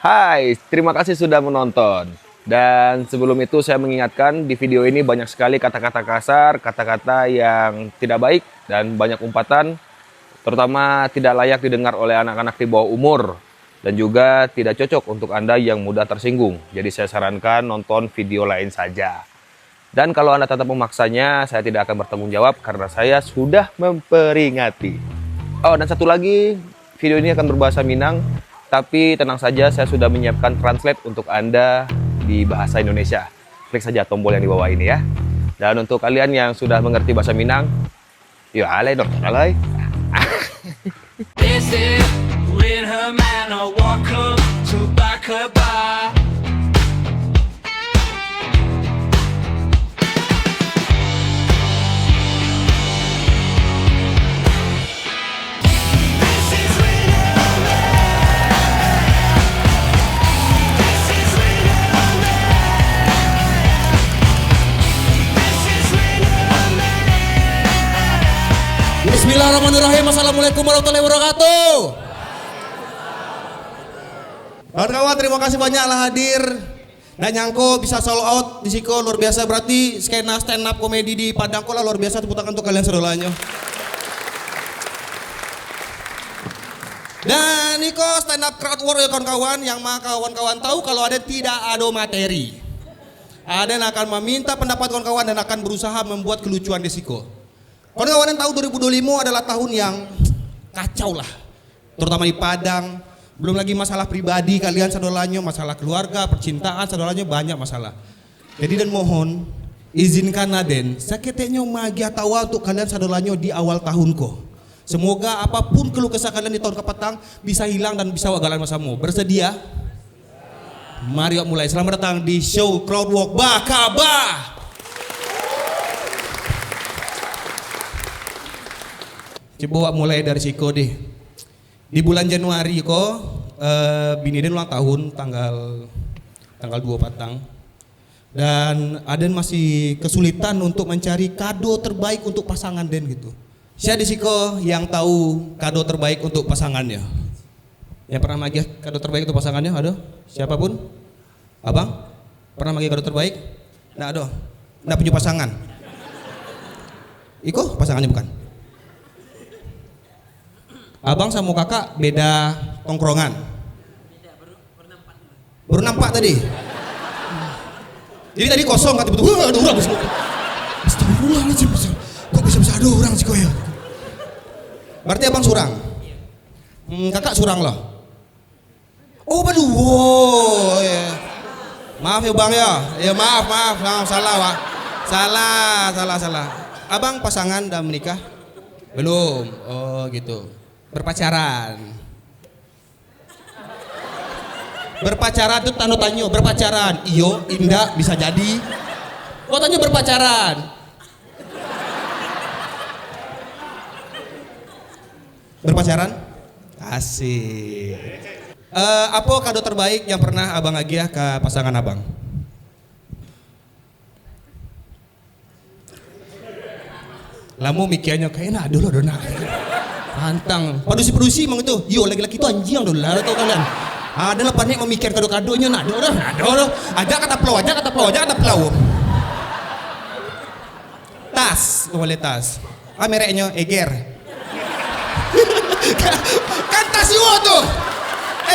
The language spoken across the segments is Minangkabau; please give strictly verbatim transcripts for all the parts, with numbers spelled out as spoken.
Hai, terima kasih sudah menonton. Dan sebelum itu saya mengingatkan, di video ini banyak sekali kata-kata kasar, kata-kata yang tidak baik, dan banyak umpatan, terutama tidak layak didengar oleh anak-anak di bawah umur, dan juga tidak cocok untuk Anda yang mudah tersinggung. Jadi saya sarankan nonton video lain saja. Dan kalau Anda tetap memaksanya, saya tidak akan bertanggung jawab karena saya sudah memperingati. Oh, dan satu lagi, video ini akan berbahasa Minang, tapi tenang saja, saya sudah menyiapkan translate untuk Anda di bahasa Indonesia. Klik saja tombol yang di bawah ini ya. Dan untuk kalian yang sudah mengerti bahasa Minang, yo alai dong, alai. This is when her man a walk up to back her bar. Bismillahirrahmanirrahim. Assalamualaikum warahmatullahi wabarakatuh. Kawan-kawan, terima kasih banyak lah hadir. Ndak nyangko bisa sold out di siko, luar biasa. Berarti skena stand up komedi di Padang ko lah luar biasa. Tepuk tangan untuk kalian sadolanyo. Dan iko stand up crowd work ya kawan-kawan, yang ma kawan-kawan tahu kalau Aden tidak ado materi. Aden akan meminta pendapat kawan-kawan dan akan berusaha membuat kelucuan di siko. Kawan-kawan yang tahu dua ribu dua puluh lima adalah tahun yang kacau lah. Terutama di Padang. Belum lagi masalah pribadi kalian sadolanyo, masalah keluarga, percintaan, sadolanyo banyak masalah. Jadi dan mohon, izinkan Aden, saketeknyo maagiah tawa untuk kalian sadolanyo di awal tahun ko. Semoga apapun keluh kesah kalian di tahun kapatang bisa hilang dan bisa awak galakan basamo. Bersedia? Mari awak mulai. Selamat datang di show crowd work Bakaba. Cubo awak mulai dari siko deh. Di bulan Januari ko, eh, bini den ulang tahun tanggal, tanggal dua patang. Dan Aden masih kesulitan untuk mencari kado terbaik untuk pasangan den gitu. Sia di siko yang tahu kado terbaik untuk pasangannyo? Yang pernah maagiah kado terbaik untuk pasangannyo, ado? Siapapun? Abang? Pernah maagiah kado terbaik? Ndak ado. Ndak punyo pasangan. Iko pasangannyo bukan? Abang samo kakak beda tongkrongan. Baru nampak tadi. Jadi tadi kosong kan, tiba-tiba, "Wah, ada urang di siko." Astagfirullahaladzim, kok bisa-bisa ada urang siko ya? Berarti abang surang? Hmm, kakak surang lah. Oh, baduo. Oh, ya. Maaf ya, Bang, ya. Ya, maaf, maaf, maaf, salah, Pak. Salah, salah, salah. Abang pasangan dah menikah? Belum. Oh, gitu. Berpacaran. Berpacaran tu tando tanyo, berpacaran. Iyo, indak, bisa jadi. Kok tanyo berpacaran? Berpacaran? Asik. Eh, apo kado terbaik yang pernah abang agiah ka pasangan abang? Lamo mikianyo, kayaknya ado lah, Dona. Pantang. Padusi-padusi emang itu. Yo, laki-laki tu anjiang, Dona. Tahu kalian? Ado lah panek mamikian kado-kadonyo, ndak ado dah. Ndak ado dah. Ajak ka taplau, ajak ka taplau, ajak ka taplau. Tas, boleh tas. Ah, mereknyo Eger. Kan tas juo tu.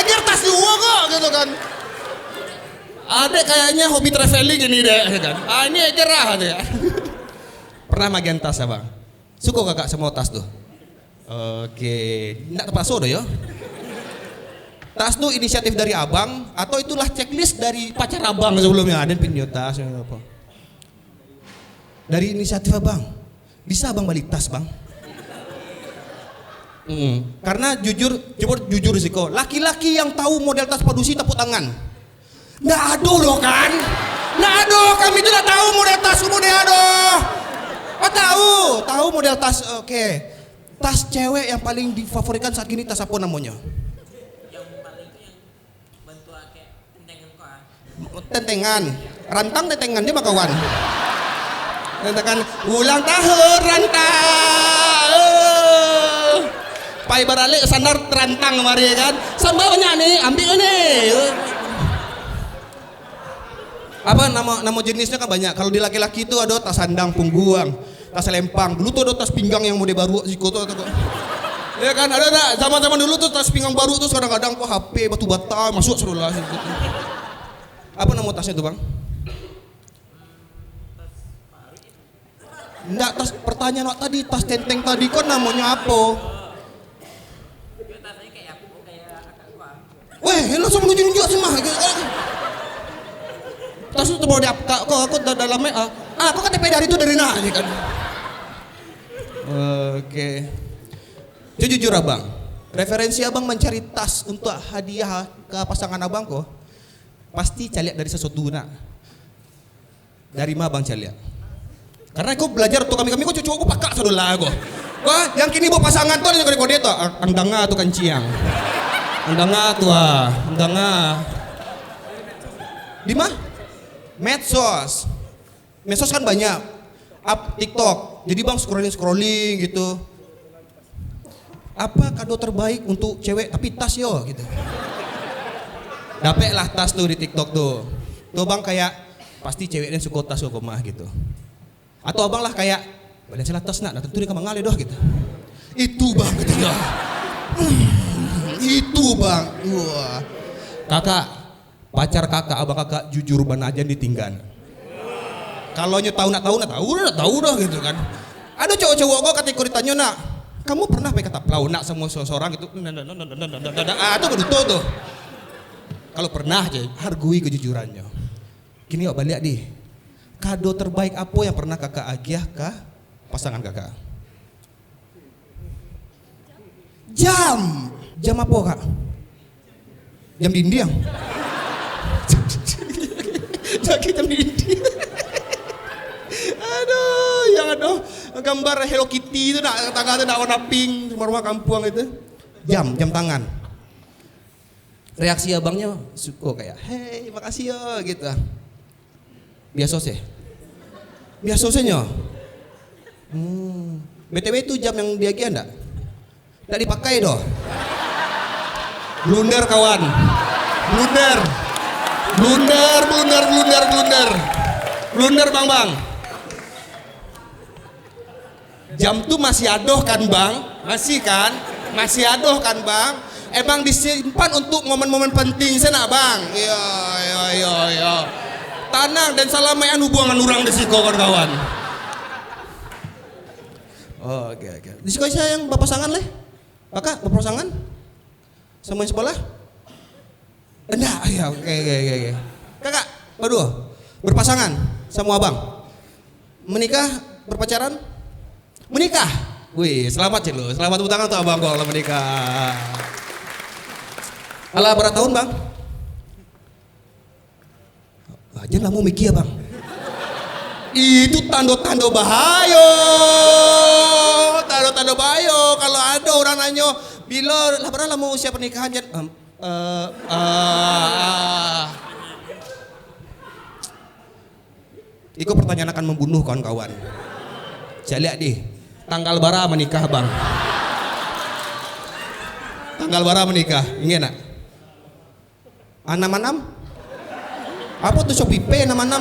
Eger tas juo kok, gitu kan. Adek kayaknya hobi traveling ini dek, ya kan. Ah, ini Eger lah, gitu ya. Pernah magian tas, Abang? Suko kakak samo tas tu? Oke, ndak terpaksa doh yo. Tas tu inisiatif dari abang, atau itulah checklist dari pacar abang sebelumnya? Ada pinjam tas, apa? Dari inisiatif abang. Bisa abang bali tas, Bang? Hmm. Karena jujur, coba jujur siko. Laki-laki yang tahu model tas padusi, tepuk tangan. Ndak ado doh kan? Ndak ado, kami tu ndak tahu model tas model ado. Oh, tahu, tahu model tas. Oke. Tas cewek yang paling difavoritkan saat ini tas apa namanya? Yang paling yang bentuk kayak tentengan kok, ah. Tentengan. Rantang tentengan dia mah kawan. Tentengan ulang tahun rantang. Pai baralek sandar terantang kemari kan. Sambal banyak ni, ambil ni. Apa nama, nama jenisnya kan banyak. Kalau di laki-laki tu ado tas sandang pungguang, tas lempang. Dulu tu ado tas pinggang yang model baruak siko tu, atau kok. Ya kan, ado tak? Zaman-zaman dulu tu tas pinggang baruak tu kadang-kadang kok H P batu bata masuk sadolah situ. Apa nama tasnya tu, Bang? Ndak, tas, pertanyaan awak tadi, tas tenteng tadi ko namonyo apo? Weh, elok samo nunjuk-nunjuk sih mah. Tas tu mau diap-, ka-, kok aku da-, dalam, ah, ah, kok K T P dari tu dari nah, ya kan? Oke. Jujur, Abang, referensi Abang mencari tas untuk hadiah ke pasangan Abang ko, pasti caliak dari sesuatu nak. Dari ma Abang caliak? Karena ko belajar tu kami-kami ko cocok ko pakak sadolah ko. Wah, yang kini bapasangan tu ado kode-kode tu, ang, ang danga tu kanciang. Ang danga tu ah, ang danga. Di ma? Medsos. Medsos kan banyak. Up TikTok. Jadi Bang scrolling-scrolling gitu. Apa kado terbaik untuk cewek tapi tas yo gitu. Dapek lah tas tu di TikTok tu. Tu Abang kayak, pasti cewek den suko tas ko mah gitu. Atau Abang lah kayak, balian salah tas nak, nah tentu dia ka mangaleh doh gitu. Itu Bang katanya. Hmm, itu Bang. Wah. Kakak, pacar kakak, abang kakak jujur bana jan ditinggan. Kalau nyo tahu nak tahu, nak tahu, nak tahu dah gitu kan. Ado cowok-cowok ko katiko ditanyo nak, "Kamu pernah pai ka Taplau nak samo so-, sorang gitu?" Nah, nah, nah, nah, nah, nah, nah, nah, ah, tu baduto tu. Kalau pernah je, hargui kejujurannya. Kini awak baliak dih. Kado terbaik apo yang pernah kakak agiah ka pasangan kakak? Jam. Jam apo, Kak? Jam dindiang. Jaki jam dindiang. Aduh, yang ado gambar Hello Kitty tu nak, tangah tu nak warna pink, rumah-rumah kampuang itu. Jam, jam tangan. Reaksi abangnyo suko kayak, "Hei, makasih yo," gitu. Biaso se. Biaso se nyo. Hmm. B T W itu jam yang diagiah ndak? Ndak dipakai doh. Blunder, kawan. Blunder. Blunder, blunder, blunder, blunder. Blunder, Bang, Bang. Jam tu masih adoh kan, Bang? Masih kan? Masih adoh kan, Bang? Emang disimpan untuk momen-momen penting sanak, Bang? Iyo, iyo, iyo, iyo. Tanang dan salamaikan hubungan urang di siko, kawan-kawan. Oh, oke, oke. Di siko sia yang bapasangan leh? Kakak bapasangan? Samo yang sabalah? Indak, ya, oke, oke, oke, oke. Kakak, baduo, berpasangan samo abang. Menikah, berpacaran? Menikah. Wih, selamat, Cik Lu. Selamat tepuk tangan untuk abang gua lah menikah. Alah, bara tahun, Bang? Ah, jan lamo mikir, Bang. Itu tando-tando bahayo. Tando-tando bahayo. Kalau ado urang nanyo, "Bilo lah, bara lamo usia pernikahan, jan?" Em, eh, ah, ah. Iko pertanyaan akan membunuh, kawan-kawan. Caliak dih. Tanggal bara menikah, Bang? Tanggal bara menikah? Ingat nak? Anam anam? Apo tu Shopee Pay anam anam?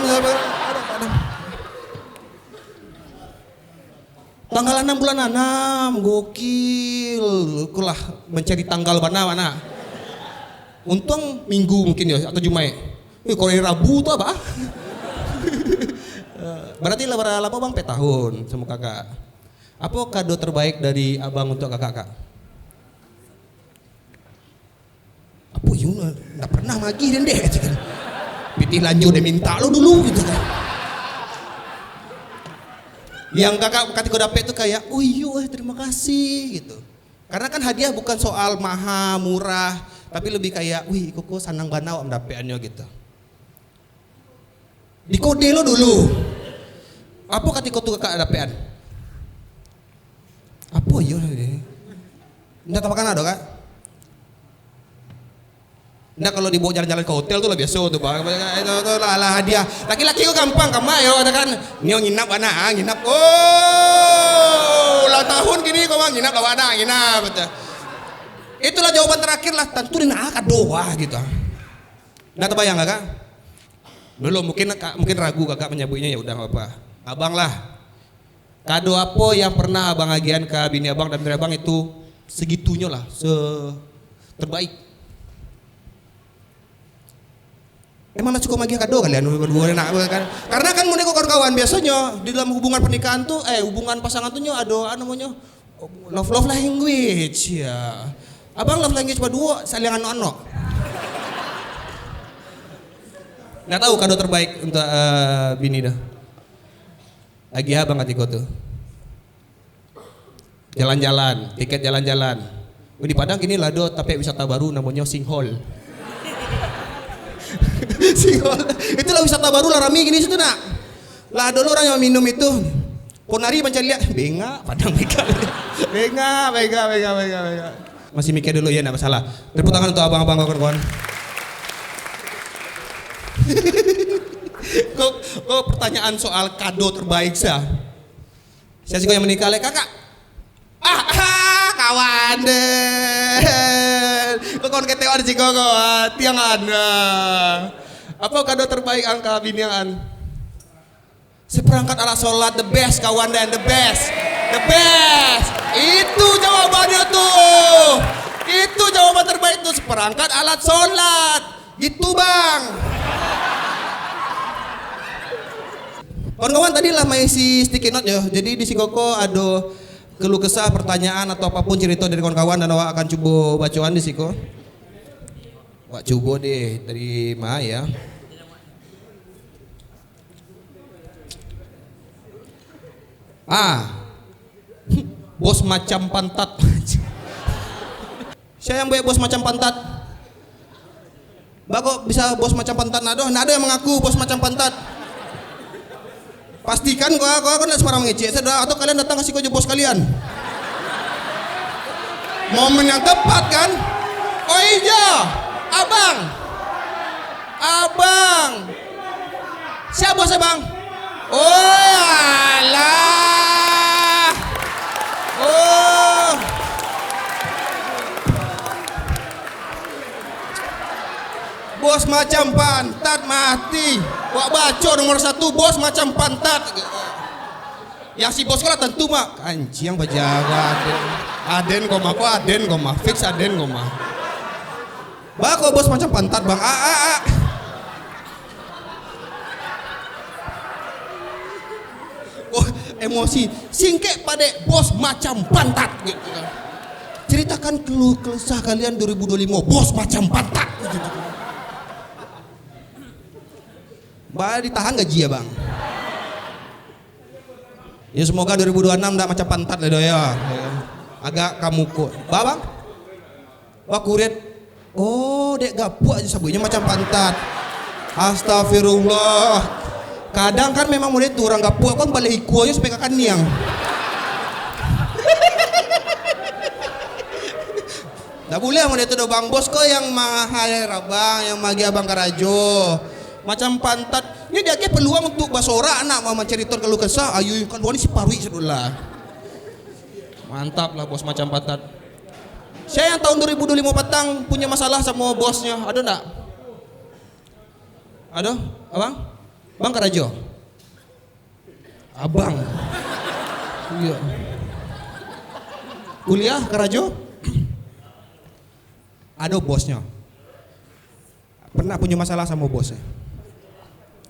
Tanggal anam bulan anam, gokil. Kulah mencari tanggal bana, bana. Untung Minggu mungkin yo, atau Jumaik. Eh, kalau hari Rabu tu apa? Eh, berarti lah bara lamo, Bang, empat tahun samo kakak. Apo kado terbaik dari abang untuk kakak, Kak? Apo iyo, ndak pernah magih den deh, cek kan. Pitih lanjo den minta lo dulu, gitu kan. Yang kakak katiko dapek tu kayak, "Oh iyo, eh, terima kasih," gitu. Karena kan hadiah bukan soal maha, murah, tapi lebih kayak, "Wih, iko ko sanang bana awak mandapeannyo," gitu. Dikode lo dulu. Apo katiko tu kakak dapekan? Apo iyo? Ndak tapakana doh, Kak? Ndak, kalau dibawa jalan-jalan ke hotel tu lah biaso tu, Bang. Itu, tu lah, lah hadiah. Laki-laki ko gampang, kamak yo katakan, "Nio nginap bana, ah, nginap." Oh, ulang tahun kini ko, Bang, nginap lah bana, nginap, betul. Itulah jawaban terakhir lah, tantu ni nak kado wah gitu. Ndak tabayang, Kak? Dulu mungkin ka-, mungkin ragu kakak manyabuiknyo, ya udah, nggak apa. Abang lah. Kado apo yang pernah abang agiahan ka bini abang dan bini abang itu segitunyo lah, se-, terbaik? Emang lah cukup magiah kado kalian baduo nak, kan? Karena kan mun iko kawan-kawan, biasonyo di dalam hubungan pernikahan tu, eh, hubungan pasangan tu nyo ado, ah, namonyo, love, love language, ya. Abang love language baduo, saling anok-anok. Nggak tahu kado terbaik untuk, eh, bini dah. Agiah abang katiko tu. Jalan-jalan, tiket jalan-jalan. Oh, di Padang kini lah ado tampek wisata baru namonyo Singhole. Singhole. Itulah wisata baru lah rami kini situ nak. Lah ado lo urang yang minum itu. Ponari mancaliak, bengak, Padang bengak. Bengak, bengak, bengak, bengak, bengak. Masih mikir dulu ya, ndak masalah. Tepuk tangan untuk abang-abang, kawan-kawan. Kok, kok pertanyaan soal kado terbaik sah? Sia siko yang manikah lai, kakak? Ah, ah, kawan den. Kok kawan ketek di siko ko, ah, tiang an, ah. Apo kado terbaik ang ka bini ang an? Seperangkat alat sholat, the best, kawan den, the best. The best. Itu jawabannyo tu. Itu jawaban terbaik tu, seperangkat alat sholat. Gitu, Bang. Kawan-kawan tadi lah maisi sticky note yo. Jadi di siko ko ado keluh kesah, pertanyaan atau apapun cerita dari kawan-kawan dan awak akan cubo bacoan di siko. Awak cubo deh terima ya. Ah. Bos macam pantat. Sia yang buek bos macam pantat? Bako bisa bos macam pantat, ndak ado, ndak ado yang mangaku bos macam pantat. Pastikan kau, kau, kau ndak sembarang mangecek, sudah, atau kalian datang ka siko jo bos kalian. Momen yang tepat, kan? Oh iya, abang. Abang. Sia bos abang? Oh, alah. Oh. Bos macam pantat mati. Wak baco nomor satu, bos macam pantat. Yang si bos ko lah tantu, Mak. Kanciang bajaga aden. Aden ko mah, ko aden ko mah. Fix aden ko mah. Bako bos macam pantat, Bang. Ah, ah, ah. Oh, emosi. Singkek padek, bos macam pantat. Gitu kan. Ceritakan keluh kesah kalian dua ribu dua lima, bos macam pantat. Gitu. Ba, ditahan gaji ya, Bang. Ya, semoga dua ribu dua enam ndak macam pantat lah, doh, ya. Agak kamuko. Ba, Bang? Ba, kuret. Oh, dek gapuak aja sabuiknyo macam pantat. Astagfirullah. Kadang kan memang model tu, urang gapuak kan baleh ikua aja sampai ka kaniang. Ndak buliah model tu doh, Bang. Bos ko yang ma-hire abang, yang maagiah abang karajo. Macam pantat. Nyo diagiah peluang untuk basorak, nak ma-, mancarito keluh kesah. Ayo, kaluan isi paruik sudah lah. Mantap lah, bos macam pantat. Sia yang tahun dua ribu dua lima patang punyo masalah samo bosnyo? Ado ndak? Ado, abang? Bang karajo? Abang. Iya. Kuliah, karajo? Ado bosnyo. Pernah punyo masalah samo bos, eh?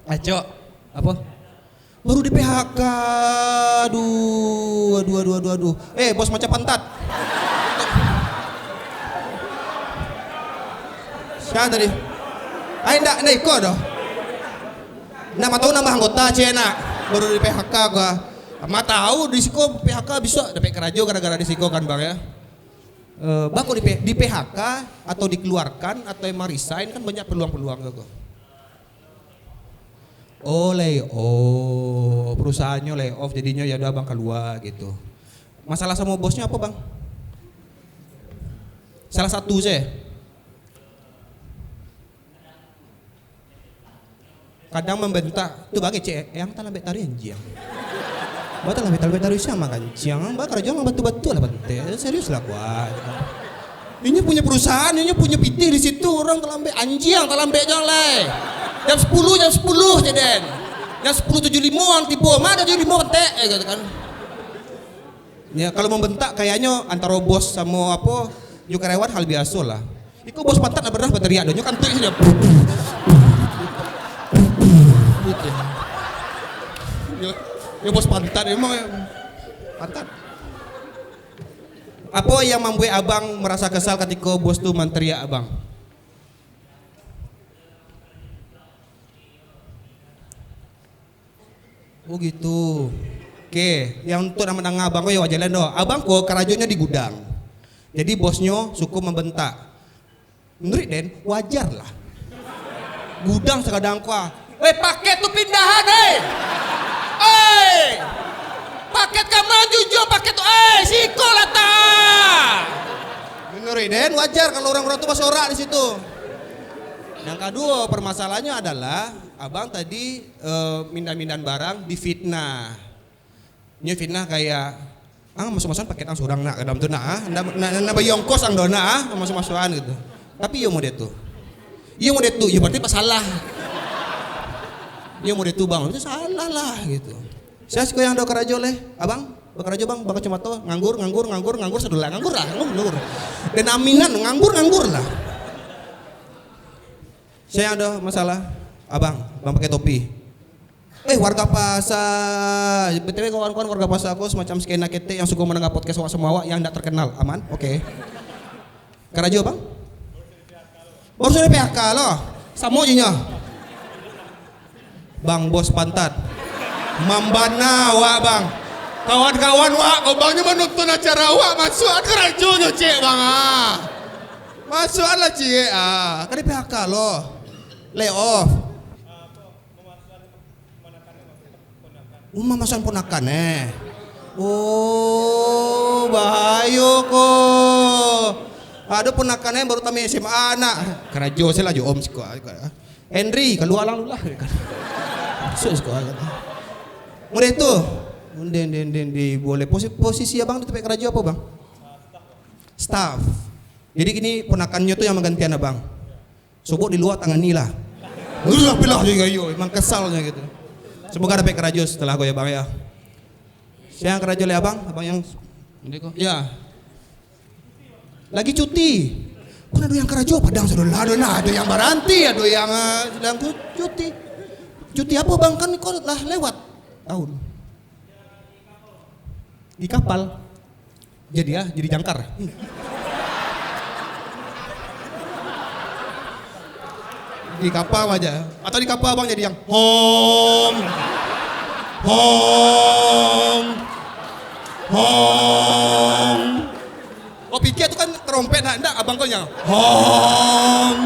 Acok. Apo? Baru di P H K. Aduh, aduh, aduh, aduh, aduh. Eh, bos macam pantat. Sia tadi? Ai, ndak, ndak iko doh. Ndak ma tahu nambah anggota, cek nak. Baru di P H K gua. Ma tahu di siko P H K bisa dapek karajo gara-gara di siko kan, Bang, ya. Eh, bako di P-, di P H K atau dikeluarkan atau emang resign kan banyak peluang-peluang tu. Oh, lay off. Perusahaannyo lay off, jadinyo ya udah abang kalua gitu. Masalah samo bosnyo apo, Bang? Salah satu sajo. Kadang mambantak, tu bangecek, eh, ang talambek taruih anjiang. Ba talambek, talambek taruih sia mah kanciang, ba karajo ang batu-batu lah pantai, serius lah kuat. Inyo punyo perusahaan, inyo punyo pitih di situ, urang talambek, anjiang talambek jo ang lai. Jam sepuluh, jam sepuluh je den. Jam sepuluh tujuh limo ang tibo. Ma ado tujuh limo pantek, eh, gitu kan. Ya, kalau mambantak kayaknyo antaro bos samo apo, jo karyawan hal biaso lah. Iko bos pantat lah pernah batariak doh, nyo kantuik sajo. Gitu. Yo, yo bos pantat emang yo. Pantat. Apo yang mambuek abang marasa kesal katiko bos tu manteriak abang? Oh gitu. Oke, yang untuk nan mandanga abang ko yo wajar lah do. Abang ko karajonyo di gudang. Jadi bosnyo suko mambantak. Menurut den, wajar lah. Gudang sagadang ko ah. Weh, paket tu pindahan, hei! Oi! Paket ka ma jujua paket tu, oi! Siko lah ta! Menurut den, wajar kalau urang-urang tu basorak di situ. Yang kaduo, permasalahannyo adalah abang tadi, eh, mindah-mindahan barang difitnah. Nyo fitnah kayak, "Ang masuak-masuakan paket ang surang nak, ka dalam tu nak, ah? Ndak, ndak, ndak bayia ongkos ang doh nak, ah? Masuak-masuakan," gitu. Tapi iyo model tu. Iyo model tu, iyo berarti salah. Iyo model tu, Bang. Itu salah lah, gitu. Sia siko yang ado karajo leh, Abang? Bakarajo, Bang, bakarajo mato, nganggur, nganggur, nganggur, nganggur, sadolah, nganggur lah, nganggur, nganggur. Dan aminan, nganggur, nganggur lah. Sia yang ado masalah? Abang, Bang pakai topi. Eh, warga pasar. B T W kawan-kawan, warga pasar ko semacam skena ketek yang suko mandanga podcast awak samo awak yang ndak terkenal. Aman? Oke. Karajo, Bang? Baru sudah P H K lo. Samo je nyo. Bang, bos pantat. Mambana awak, Bang. Kawan-kawan wak, ko Bang nyo manonton acara awak, masuak karajo nyo ciek, Bang, ah. Masuak lah ciek, ah. Kan di P H K lo. Lay off. Rumah masan ponakan, eh. Oh, bahayo ko. Ado ponakan, eh, baru tamat S M A nak. Karajo se lah jo om siko. Henry, kalua lang lu lah. Masuk siko. Mulai tu. Den, den, den, di, boleh. Posi-, posisi abang di tempat karajo apo, Bang? Staff. Jadi kini ponakannyo tu yang manggantian abang. Sobok di lua tangani lah. Lah pilah jo iyo, emang kesalnyo gitu. Semoga dapek karajo setelah ko ya, Bang, ya. Sia karajo leh abang, abang yang, ya. Lagi cuti. Kan ado yang karajo Padang sadolah, ado nah, ado yang baranti, ado yang, eh, sedang cu-, cuti. Cuti apo, Bang? Kan ko lah lewat tahun. Di kapal. Jadi ah, jadi jangkar. Di kapal aja. Atau di kapal abang jadi yang hong. Hong. Hong. Oh, pikir tu kan trompet nak, ndak abang kau yang hong.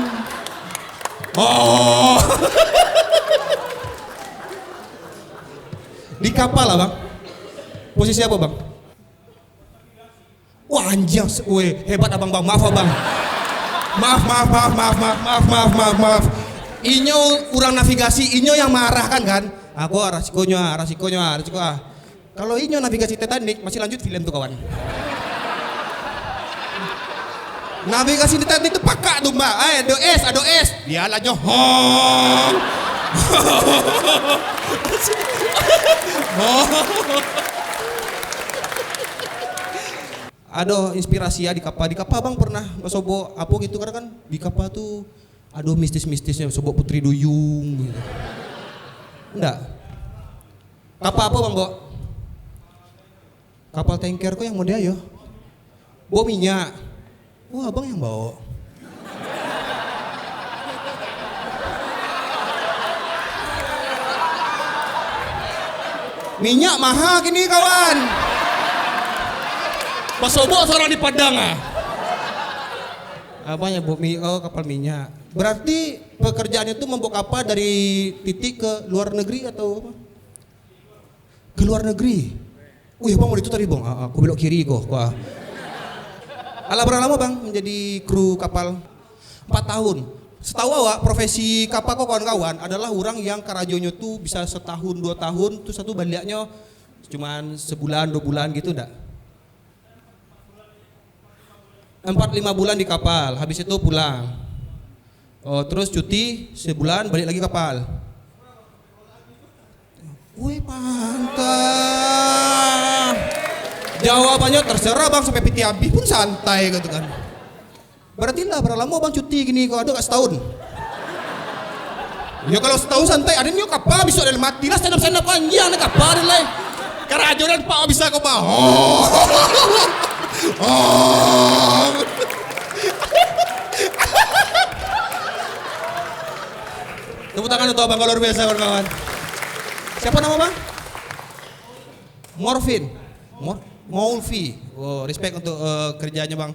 Hong. Di kapal, abang. Posisi apa, Bang? Wah, anjing, se-, weh, hebat abang, Bang. Maaf, Abang. Maaf, maaf, maaf. Inyo urang navigasi, inyo yang maarahkan, kan? Aku arah sikonyo, arah sikonyo, arah siko, ah. Kalau inyo navigasi Titanic, masih lanjut film tu, kawan. Navigasi Titanic tu pakak tu, Mbak. Eh, ado es, ado es. Bialah nyo. Hong. Ado inspirasi ya di kapal. Di kapal abang pernah basobok apo gitu, kadang kan di kapal tu ado mistis-mistisnyo, sobok Putri Duyung gitu. Ndak? Kapal apo, Bang, Bok? Kapal tanker ko yang model yo. Bok minyak. Wah, abang yang bawa. Minyak mahal kini, kawan. Basobok seorang di Padang, ah. Abang yang bawa minyak, oh, kapal minyak. Berarti pekerjaannya tu membawa kapal dari titik ke luar negeri atau apa? Ke luar negeri. Wih, abang mau itu tadi, bang. Ah, aku belok kiri ko. Wah. Alah, berapa lama, bang, menjadi kru kapal? Empat tahun. Setahu awak, profesi kapal ko, kawan-kawan, adalah orang yang karajonyo tu bisa setahun, dua tahun, tu satu baliaknyo cuman sebulan, dua bulan gitu, ndak? Empat lima bulan di kapal, habis itu pulang. Oh, terus cuti sebulan, balik lagi kapal. Weh, pantang. Jawabannyo, "Terserah, Bang, sampai piti abih pun santai," katakan. Berarti lah, bara lamo Abang cuti kini ko? Ado gak setahun? Yo, kalau setahun santai, ado nyo kapal bisuak dari mati lah, stand up, stand up, anjiang, ado kapal ado lai. Karajo dan pak bisa ko, Bang. Oh. Oh. Tepuk tangan untuk abang, luar biasa, kawan-kawan. Siapa nama abang? Morfin. Mor-, Maulfi. Oh, respect untuk, eh, kerjanya, Bang.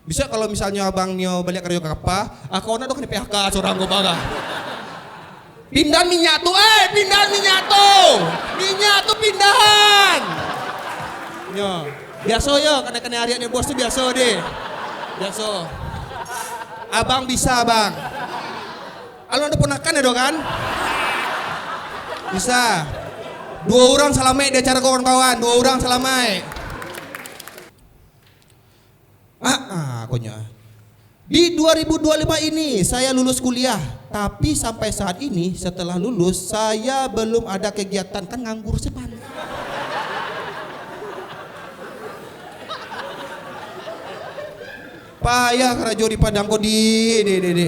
Bisa kalau misalnya abang nyo baliak karajo ka kapal, ah, kawan ado kena P H K surang ko, Bang, ah. Pindahan minyak tu, eh, pindahan minyak tu. Minyak tu pindahan. Yo. Biaso yo, kena-kena ariak ni bos tu biaso deh. Biaso. Abang bisa, Bang. Alun ado ponakan ado kan? Bisa. Duo urang salamaik di acara kawan-kawan, duo urang salamaik. Ah, ah, konyo. Di dua ribu dua lima ini saya lulus kuliah, tapi sampai saat ini setelah lulus saya belum ada kegiatan, kan nganggur sepan. Payah karajo di Padang ko, di, di, di, di.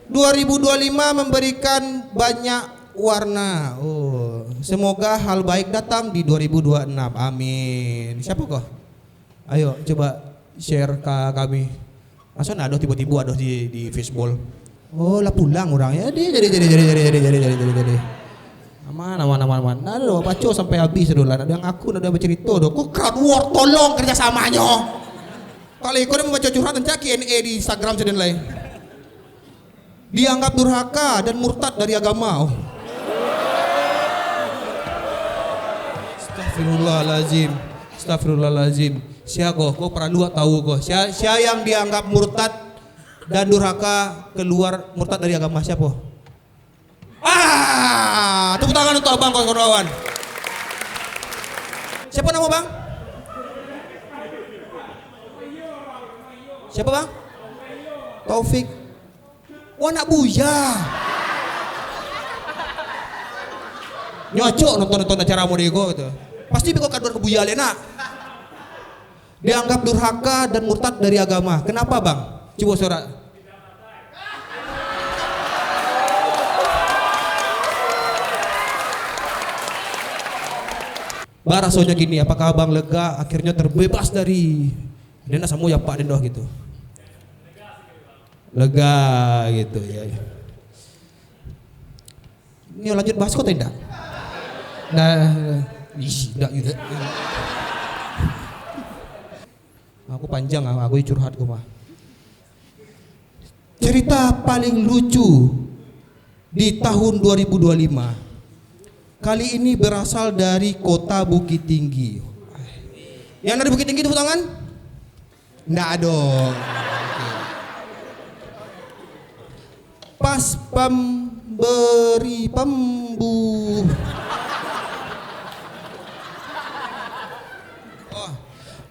Dua ribu dua lima memberikan banyak warna. Oh, semoga hal baik datang di dua ribu dua enam. Amin. Siapa ko? Ayo, coba share ka kami. Masa ndak ado tibo-tibo ado di, di Facebook? Oh, lah pulang urang. Ya, jadi, jadi, jadi, jadi, jadi, jadi, jadi, jadi, jadi, jadi. Aman, aman, aman, aman. Ndak ado paco sampai habis tu lah. Ndak ado yang aku, ndak ado yang bacarito tu. Ko crowd work, tolong kerjasamanyo. Kalau iko dia membaca curhat, nanti Q and A di Instagram sajo lai. Dianggap durhaka dan murtad dari agama. Oh. Astagfirullahalazim. Astagfirullahalazim. Sia ko? Ko paralu awak tahu ko. Sia, sia yang dianggap murtad dan durhaka, keluar murtad dari agama, siapa? Ah, tepuk tangan untuk abang, kawan-kawan. Siapa nama bang? Siapa bang? Taufik. Wah, anak buya. Nyocok nonton-nonton acara model ko gitu. Pasti beko kaduan ka buya le nak. Dianggap durhaka dan murtad dari agama. Kenapa, Bang? Cubo sorak. Barasonyo kini, apakah Abang lega akhirnyo terbebas dari, dia nak samo ya Pak den doh gitu. Lega gitu ya. Ini lanjut bahas ko atau indak? Nah, ih, indak juga. Aku panjang, aku curhat ko mah. Cerita paling lucu di tahun dua ribu dua lima kali ini berasal dari kota Bukittinggi. Yang dari Bukittinggi tepuk tangan? Ndak ado. Pas pamberi pambu-, oh.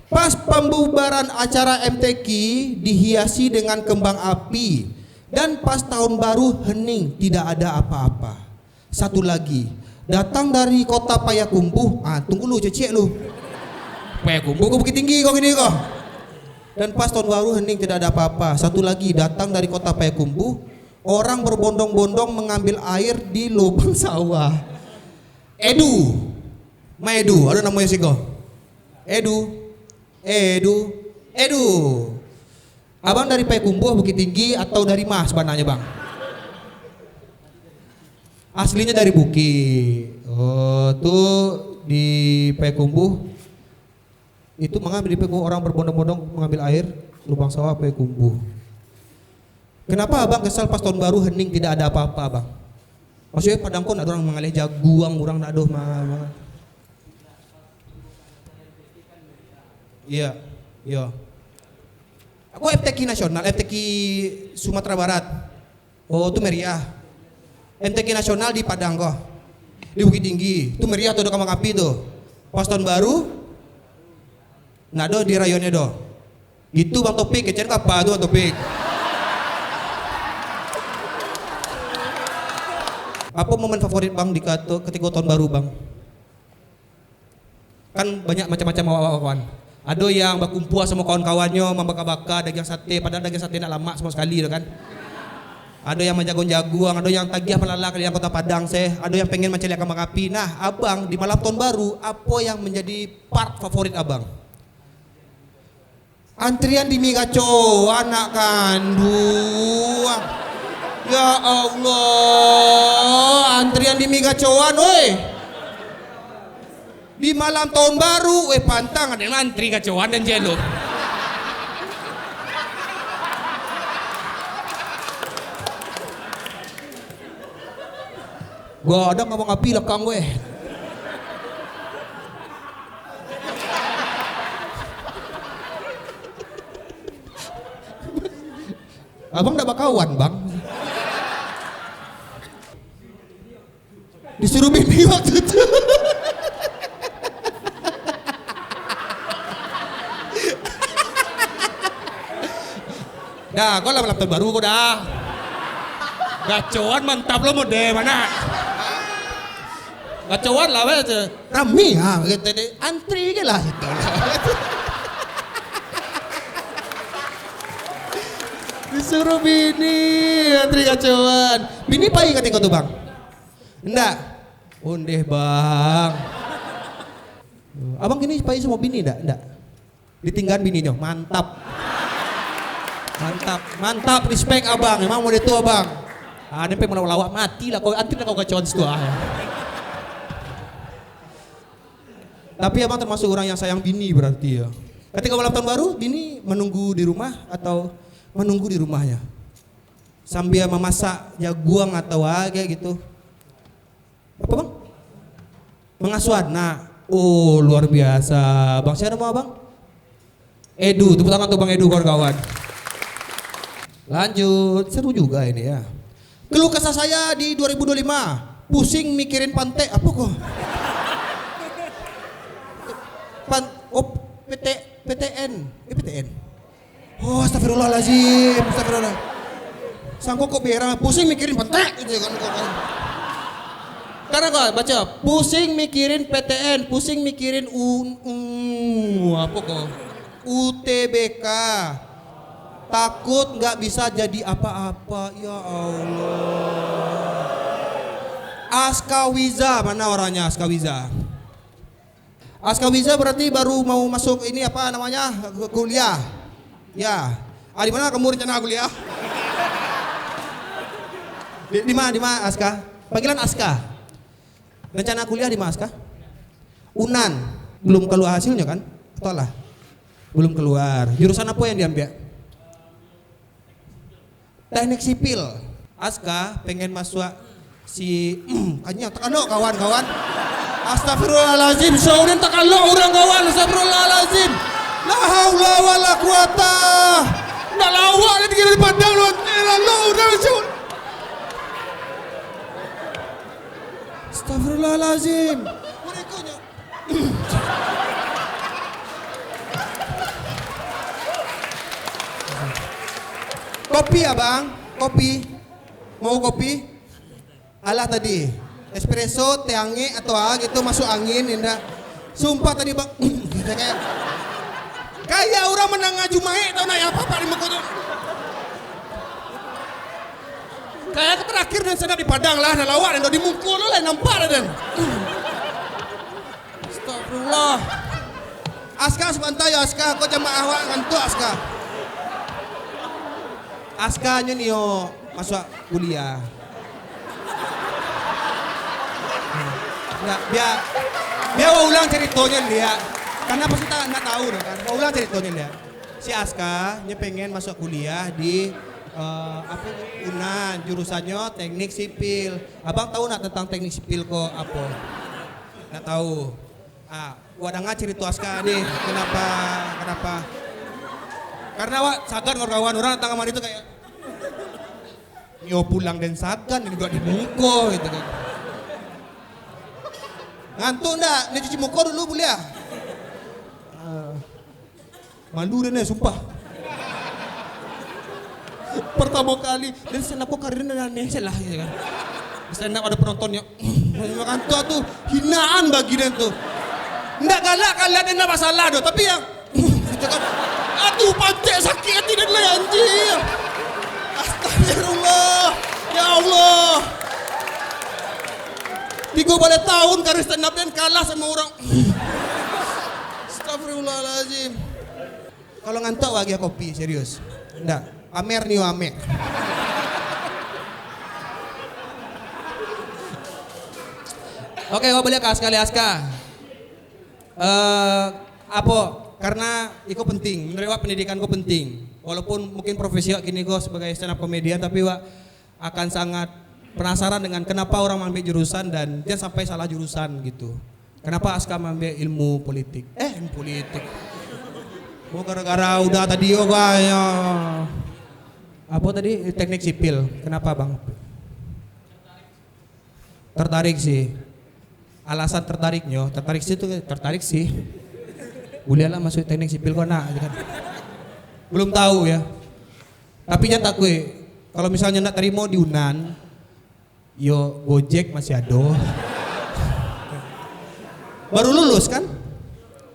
Pas pembubaran acara M T Q dihiasi dengan kembang api, dan pas tahun baru hening, tidak ada apa-apa. Satu lagi, datang dari kota Payakumbuh. Ah, tunggu lu, cecek lu. Payakumbuh ko Bukittinggi ko kini ko. Dan pas tahun baru hening, tidak ada apa-apa. Satu lagi, datang dari kota Payakumbuh, orang berbondong-bondong mengambil air di lubang sawah. Edu. Ma Edu, ado namonyo siko. Edu. Edu. Edu. Abang dari Payakumbuh, Bukittinggi, atau dari ma sabananyo, Bang? Aslinyo dari Bukit. Oh, tu di Payakumbuh. Itu manga di Payakumbuh orang berbondong-bondong mengambil air, lubang sawah Payakumbuh. Kenapa Abang kesal pas tahun baru hening tidak ada apa-apa, Abang? Maksudnyo Padang ko ndak ado urang mangaleh jaguang, urang ndak ado ma-, ma-, Iya, iya. Aku M T Q nasional, M T Q Sumatera Barat. Oh, tu meriah. M T Q nasional di Padang ko. Di Bukittinggi. Tu meriah tu, ado kambang api tu. Pas tahun baru, ndak ado di rayonnyo doh. Gitu Bang Topik, kecen kapa tu Bang Topik. Apo momen favorit bang di kato, katiko tahun baru bang? Kan banyak macam-macam awak-awak kawan. Ado yang bakumpua samo kawan-kawannyo, mambaka-baka dagiang sate, padahal dagiang sate ndak lamak samo sakali tu kan. Ado yang manjaguang-jaguang, ado yang tagiah malala ka liang Kota Padang seh, ado yang pengen mancaliak kambang api. Nah, abang di malam tahun baru, apo yang manjadi part favorit abang? Antrian di mi gacoan, nak kanduang. Ya Allah, antrian di mi gacoan, oi. Di malam tahun baru, weh, pantang ado nan antri gacoan dan jelo. Gadang abang api lakang, weh. Abang ndak bakawan, bang. Disuruh bini waktu tu. Dah, kau lah malam tahun baru kau dah. Gacoan mantap lo mode mana? Gacoan lah weh tu. Rami ha, kata dia. Antri ke lah situ. Disuruh bini antri gacoan. Bini pai katiko tu, bang? Ndak. Ondeh, bang. Abang kini pai samo bini ndak? Ndak. Ditinggaan bininyo. Mantap. Mantap. Mantap, respect abang. Emang mode tu abang. Ah, sampai malawak-lawak, mati lah kau, antri lah kau gacoan situ ah. Tapi abang termasuk orang yang sayang bini berarti ya. Ketika malam tahun baru, bini menunggu di rumah atau menunggu di rumahnya? Sambil memasak jaguang atau ah, kayak gitu. Apa, bang? Mengasuh anak. Oh, luar biasa. Bang, siapa nama abang? Edu, tepuk tangan tuh Bang Edu, kawan-kawan. Lanjut, seru juga ini ya. Keluh kesah saya di dua ribu dua puluh lima, pusing mikirin pantek, apa kok? Pan, oh, P T, P T N, eh, P T N. Oh, astagfirullahalazim, astagfirullah. Sangko kok berang, pusing mikirin pantek gitu kan. Karena kok baca, pusing mikirin P T N, pusing mikirin u, u, apa kok? U T B K. Takut nggak bisa jadi apa-apa. Ya Allah. Aska Wiza, mana orangnya Aska Wiza? Aska Wiza berarti baru mau masuk ini apa namanya, kuliah. Ya. Ah, di mana kamu rencana kuliah? Di, di mana, di mana Aska? Panggilan Aska. Rencana kuliah di mana, Aska? Unan. Belum keluar hasilnya kan? Atau lah? Belum keluar. Jurusan apa yang diambil? Teknik sipil. Aska pengen masuk si, hmm, kanyang takalok kawan-kawan. Astagfirullahalazim, Saudin takalok urang kawan, astagfirullahalazim. La haula wala quwata. Nak lawak dia tinggal di Padang, lonte lalu urang, Saud. Astagfirullahalazim. Kopi, abang? Kopi? Mau kopi? Alah tadi, espresso, teh angek atau ah gitu, masuk angin, indak. Sumpah tadi, bang, kayak, kayak urang mandanga Jumaik tau, nak, yang apa-apa di muko tu. Kayak terakhir den sadap di Padang lah, dah lawak den, di muko lo lah nampak dah den. Astagfirullah. Aska, sabanta yo, Aska. Ko jamaah awak ngantuak, Aska. Aska nyo nio masuak kuliah. Ndak, bia, bia wak ulang caritonyo liak. Karena pasti tak, ndak tahu dah kan. Wak ulang caritonyo liak. Si Aska, nyo pengen masuak kuliah di, eh, apa tu? Unan, jurusannyo teknik sipil. Abang tahu ndak tentang teknik sipil ko apo? Ndak tahu. Ah, wak danga carito Aska ni, kenapa, kenapa? Karena wak sagan kawan-kawan, urang datang kamari tu kayak, "Nio pulang den sagan, ni duduak di muko," gitu kan. Ngantuk ndak? Ni cuci muko dulu buliah. Ah. Malu den, eh, sumpah. Pertamo kali, den stand up ko karir den aneh salah, gitu kan. Stand up ado penonton nyo. Makan tu, tu hinaan bagi den tu. Ndak galak kalian, ndak masalah doh, tapi yang gitu kan. Aduh, pancek sakik hati den lai, anjir. Astagfirullah. Ya Allah. Tigo baleh tahun karir stand up den kalah samo urang. Astagfirullahalazim. Kalau ngantok, agiah kopi, serius. Ndak, Amer ni, Amer. Oke, kau baliak ka Aska, Aska. Eh, apo? Karena iko penting, menurut awak pendidikan ko penting. Walaupun mungkin profesi awak kini ko sebagai stand up comedian, tapi awak akan sangat penasaran dengan kenapa orang maambiak jurusan dan jan sampai salah jurusan gitu. Kenapa Aska maambiak ilmu politik? Eh, ilmu politik. Oh, gara-gara udah tadi, oh, gua, ya. Apa tadi? Teknik sipil. Kenapa, Bang? Tertarik sih. Alasan tertariknyo, tertarik sih tu, tertarik sih. Buliahlah masuk teknik sipil ko nak, gitu kan. Belum tahu ya. Tapi jan takuik, kalau misalnya nak tarimo di Unan, yo Gojek masih ado. Baru lulus kan?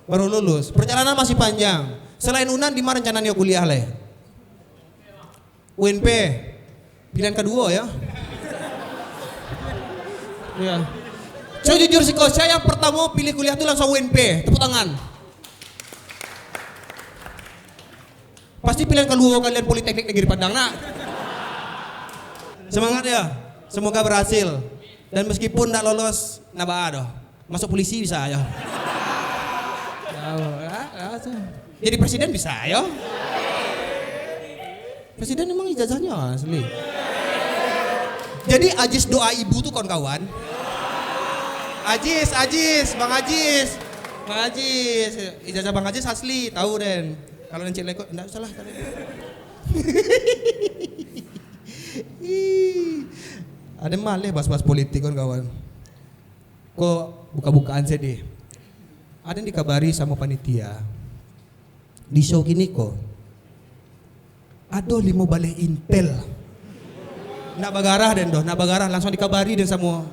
Baru lulus. Perjalanan masih panjang. Selain Unan, di mana rencana nio kuliah lai? U N P. Pilihan kedua ya. Iya. Saya jujur sih, kalau saya yang pertama pilih kuliah tuh langsung U N P. Tepuk tangan. Pasti pilihan kedua kalian Politeknik Negeri Padang, nak? Semangat ya. Semoga berhasil. Dan meskipun ndak lolos, ndak baa doh. Masuk polisi bisa yo. Tahu, ya, ya, tu. Jadi presiden bisa yo. Presiden emang ijazahnya asli. Jadi Ajis doa ibu tu kawan-kawan. Ajis, Ajis, Bang Ajis. Bang Ajis, ijazah Bang Ajis asli, tahu den. Kalau Encik Leko, ndak usah lah. Ih, ado maleh bahas-bahas politik kawan-kawan. Ko buka-bukaan sadih. Ado dikabari samo panitia. Di show kini ko, ado limo baleh intel. Nak bagarah den doh, nak bagarah langsung dikabari den samo.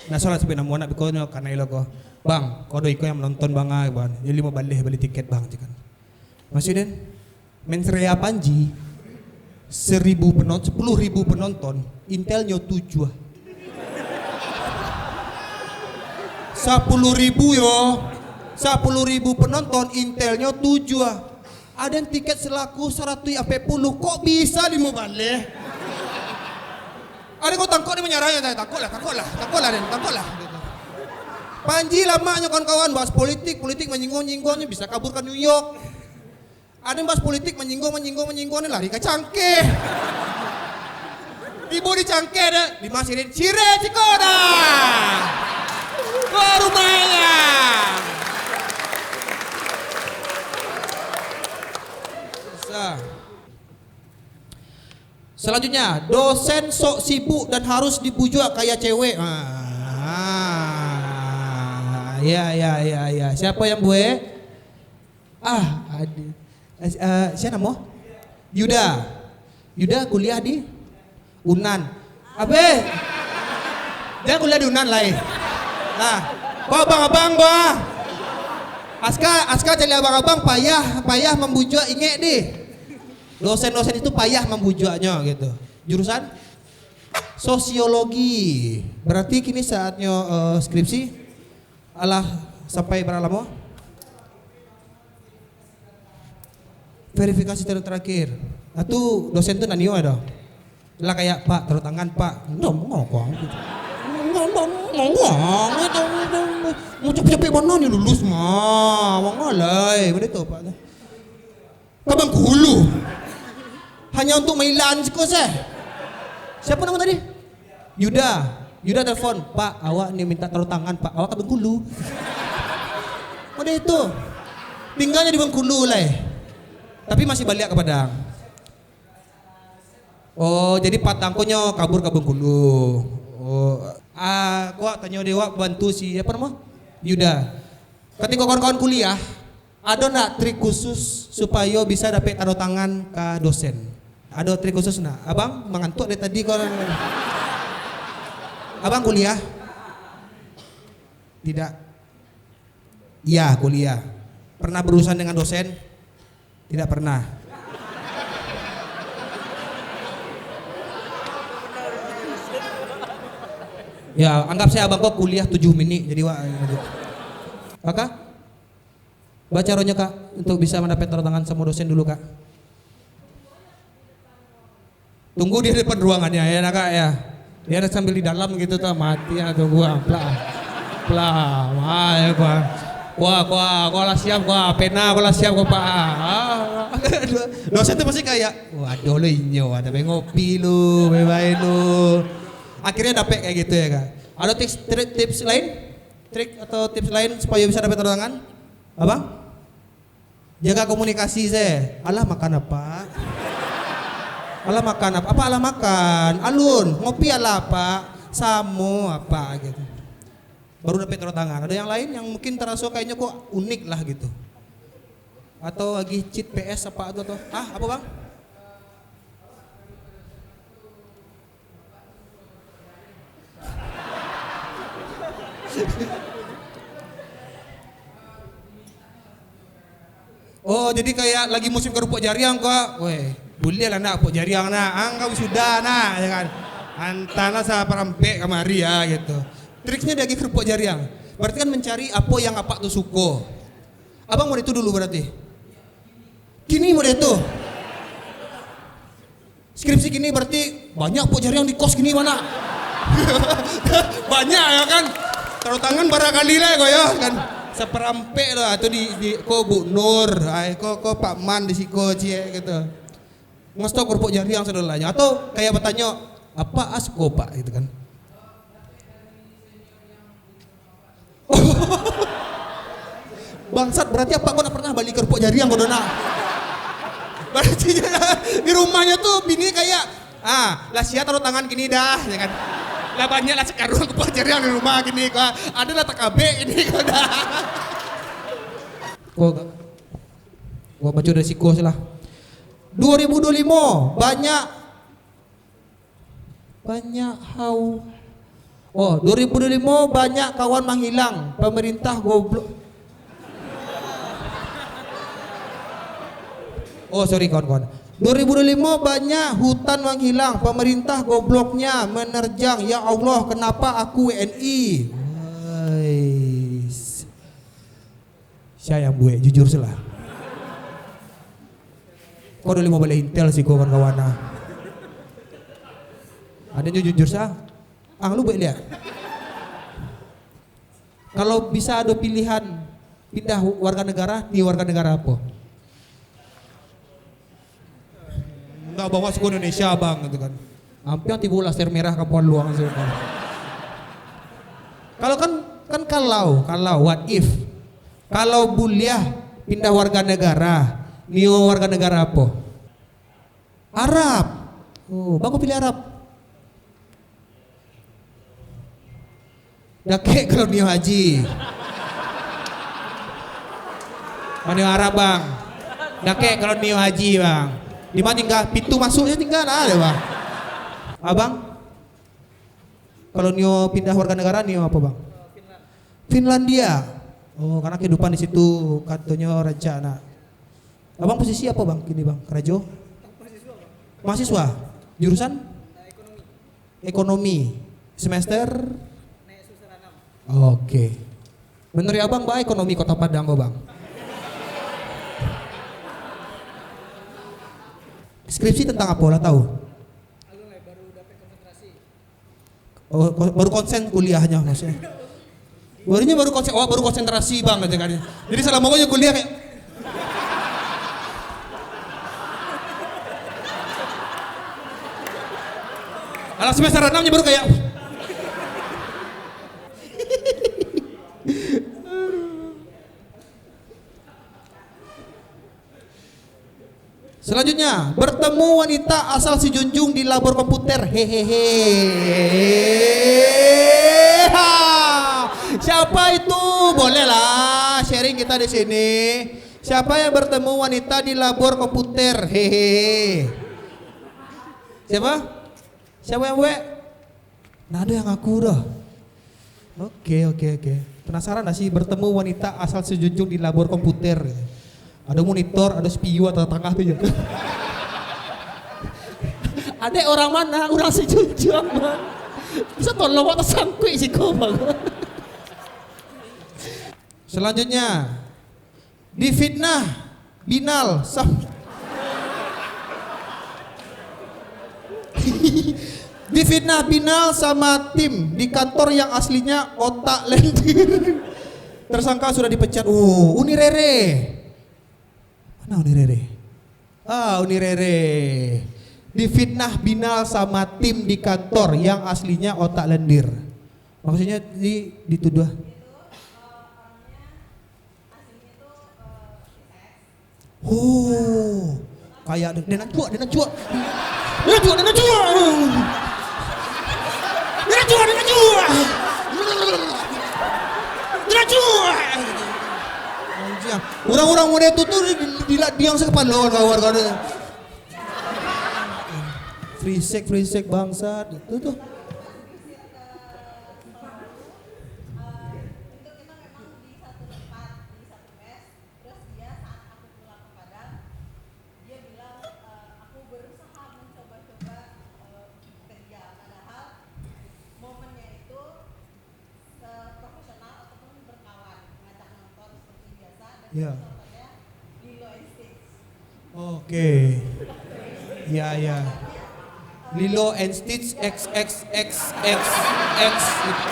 Nah, salah sabuik namo anak beko nyo kanai lo ko. "Bang, ko ado iko yang menonton bang ah, bang. Yo limo baleh bali tiket bang," cakap. Maksud den? Mens rea Panji, seribu penon-, sepuluh ribu penonton, intelnyo tujuah. Sapuluah ribu yo, sapuluah ribu penonton, intelnyo tujuah. Aden tiket salaku saratuih ampek puluah, kok bisa limo baleh? Aden ko tangkok ni manyarai, tangkok lah, tangkok lah, tangkok lah, den, tangkok lah. Panji lamaknyo kawan-kawan, bahas politik, politik manyingguang-nyingguangnyo bisa kabur ka New York. Aden bahas politik, manyingguang, manyingguang, manyingguang, ni lari ka Cangkeh. Tibo di Cangkeh, dah. Di ma sirin, sirin siko dah. Ko rumahnya. Sa-, selanjutnya, dosen sok sibuk dan harus dibujuak kayak cewek. Ah, ya, ya, ya, ya. Siapa yang buat? Ah, ada. Eh, eh, sia namo? Yuda. Yuda kuliah di Unan. Abe. Jan kuliah di Unan lai. Nah, ko abang-abang ko ah. Aska, Aska cari abang-abang payah, payah mambujuak ingek dih. Dosen-dosen itu payah mambujuaknyo gitu. Jurusan sosiologi. Berarti kini saatnyo, eh, skripsi. Alah, sampai bara lamo? Verifikasi ter-, terakhir. Nah, tu dosen tu nanyo ado. Lah kayak, "Pak, taruh tangan, Pak." "Ndak, mangko?" Ndak, ndak, mangko? Mau capek-capek bana ni lulus mah. Mangko lai, benda tu, Pak. Ka Bengkulu. Hanya untuk mailaan siko seh. Siapa nama tadi? Yuda. Yuda telepon, "Pak, awak ni minta taruh tangan, Pak. Awak ka Bengkulu." Udah itu. Tinggalnya di Bengkulu lai. Tapi masih baliak ka Padang. Oh, jadi patang ko nyo kabur ka Bengkulu. Oh, ah, ko tanyo dek awak bantu si, apa nama? Yuda. Ketika kawan-kawan kuliah, ado ndak trik khusus supayo bisa dapek tanda tangan ka dosen? Ado trik khusus ndak? Abang mangantuak dari tadi ko. Abang kuliah? Tidak. Iya, kuliah. Pernah berurusan dengan dosen? Tidak pernah. Ya, anggap saja abang ko kuliah tujuh menit, jadi wak. Maka, baa caronyo, Kak, untuk bisa mandapek tanda tangan samo dosen dulu, Kak? Tunggu di depan ruangannya, ya, nak, Kak, ya. Dia ada sambil di dalam gitu tuh, mati ya, tunggu, ah, plak. Plak, wah, ya, wah. Wah, wah, wah lah siap, wah, pena, wah lah siap, wah, Pak. Ah, dosen tuh pasti kayak, "Waduh, lu inyo, ada bae ngopi lu, bae-bae lu." Akhirnya dapek kayak gitu ya, Kak. Ada tips, tri-, tips lain? Trik atau tips lain supaya bisa dapek tanda tangan? Abang? Jaga komunikasi se. Alah makan apa? Alah makan apa? Apa alah makan? Alun, ngopi alah apa? Samo apa gitu. Baru dapek tanda tangan. Ada yang lain yang mungkin taraso kayaknya kok unik lah gitu. Atau lagi cheat P S apa tu atau? Ah, apa bang? Oh, jadi kayak lagi musim kerupuk jariang kok. Weh, buliah lah nak kerupuk jariang nak. Angkau sudah nak, ya kan. Antarlah saparampek kamari ya gitu. Triksnya dia lagi kerupuk jariang. Berarti kan mencari apa yang apak tu suko. Abang mau itu dulu berarti. Kini model tu. Skripsi kini berarti banyak pok jariang di kos kini mana? Banyak ya kan? Taruh tangan barangkali lah kau ya kan. Saparampek lah tu di, di ko Bu Nur, ai ko ko Pak Man di siko ciek gitu. Ngestok kerupuk jariang saudaranya atau kayak bertanya, "Apa as ko Pak?" gitu kan. Bangsat, berarti apak ko ndak pernah bali kerupuk jariang ko dona. Berarti di rumahnya tu bini kayak, "Ah, lah sia taruh tangan kini dah," ya kan. Lah banyak lah sakaruang kerupuk jariang di rumah kini ko. Ada lah takabek kini ko dah. Ko, ko baco dari siko se lah. Dua ribu dua limo banyak Banyak hau. Oh, dua ribu dua limo banyak kawan manghilang, pemerintah goblok. Oh, sorry kawan-kawan. Dua ribu dua limo banyak hutan manghilang, pemerintah gobloknya menerjang. Ya Allah, kenapa aku W N I? Wais. Sia yang buek, jujur se lah. Ko ado limo baleh intel siko kawan-kawan ah. Ado nyo jujur sa. Ang lu buek liak. Kalau bisa ado pilihan pindah warga negara, di warga negara apo? Ndak bawa suku Indonesia, Bang, gitu kan. Ampiang tibo laser merah ka Pulau Luang, gitu kan. Kalau kan, kan kalau, kalau, what if? Kalau buliah pindah warga negara, nio warga negara apo? Arab. Oh, Bang, ko pilih Arab? Dakek kalau nio haji. Manio Arab, Bang. Dakek kalau nio haji, Bang. Di mana tinggal? Pintu masuknya tinggal ada, Bang. Abang, kalau nio pindah warga negara, nio apa, Bang? Finlandia. Oh, karena kehidupan di situ katonyo rancak nak. Abang posisi apa, Bang, kini, Bang? Karajo? Mahasiswa. Jurusan? Ekonomi. Semester? Oke. Menurut abang, baa ekonomi Kota Padang ko, Bang? Skripsi tentang apo lah tahu? Oh, ko-, baru konsen kuliahnya maksudnya. Barunya baru konsen, oh, baru konsentrasi, Bang, kata kan. Jadi selama gue kuliah kayak, alah, semester enam nya baru kayak, selanjutnya, bertemu wanita asal Sijunjung di labor komputer. Hehehe. Ha. Siapa itu? Bolehlah sharing kita di sini. Siapa yang bertemu wanita di labor komputer? Hehehe. Siapa? Siapa yang buek? Nah, ada yang ngaku dah. Oke, oke, oke. Penasaran dah sih bertemu wanita asal Sijunjung di labor komputer? Ada monitor, ada C P U atau tangah tu je. Adek orang mana? Orang Sijunjung, Bang. Bisa tolong awak tasangkuik siko, Bang. Selanjutnya, difitnah Binal sam-, difitnah Binal sama tim di kantor yang aslinya otak lendir. Tersangka sudah dipecat. Oh, Uni Rere. Mana Uni Rere? Ah, Uni Rere. Difitnah Binal sama tim di kantor yang aslinya otak lendir. Maksudnya di, dituduh. Oh, kayak den, den acuak, den acuak. Den acuak, den acuak. Den acuak, den acuak. Den acuak. Anjing. Urang-urang model tu, tu di, di, di, diang sakapalo kawan-kawan. Free sex, free sex bangsat. Tu, tu. Terus dia saat aku pulang ke Padang, dia bilang, eh, aku berusaha mencoba-coba, eh, ke dia, padahal momennya itu seprofesional ataupun berkawan, ngajak nonton seperti biasa, dan Ya. nontonnya Lilo and Stitch. Oke. Ya, ya. Lilo and Stitch X X X X X gitu.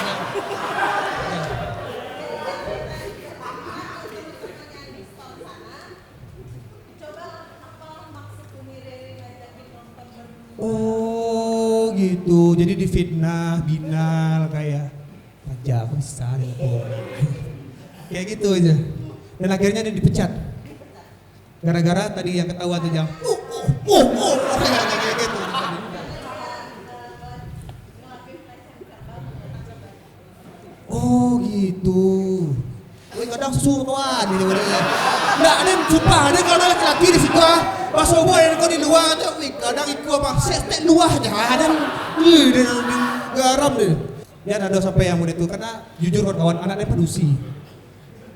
Oh, gitu. Jadi difitnah, Binal, kayak, "Raja, aku bisa nih, Bang." Kayak gitu aja. Dan akhirnya dia dipecat. Gara-gara tadi yang ketawa tu, Jang. Uh, uh, uh, uh, uh, kayak gitu. Oh, gitu. Weh, kadang susu kawan ini, ini. Ndak, den, sumpah, den, kalau laki-laki di situ, ah, pas subuh, den, kau di luar aja, weh, kadang ikut apa, sek, sek luar aja, ah, den, weh, den, den, garam, den. Dia ada sampai yang model tu, karena jujur, kawan-kawan, anak dia padusi.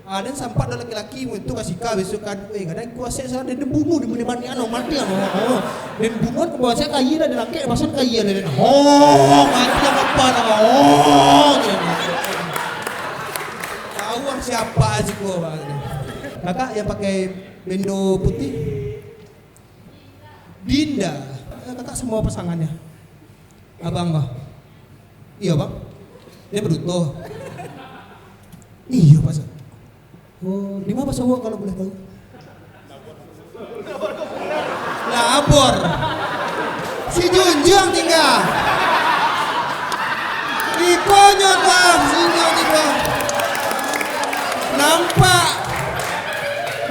Ah, den sampai ada laki-laki, model tu, kasih kau, besok kan, weh, kadang ikut sek, salah, den, den bunuh, di mana-mana, ano, mati, ano, oh. Den bunuh, kau bawa saya kaya dah, den angkat, pasang kaya dah, den, oh, mati, apa, apa, oh, gitu. Tahu lah siapa sih gua, Bang. Kakak yang pakai bendo putih? Dinda. Eh, kakak semua pasangannya. Abang kah? Iya, Bang. Dia beduto. Iya, Pak. Oh, di mana Pak Sawak kalau boleh tahu? Labor. Si Junjung tinggal. Ikonyo tu, si Junjung tinggal. Nampak.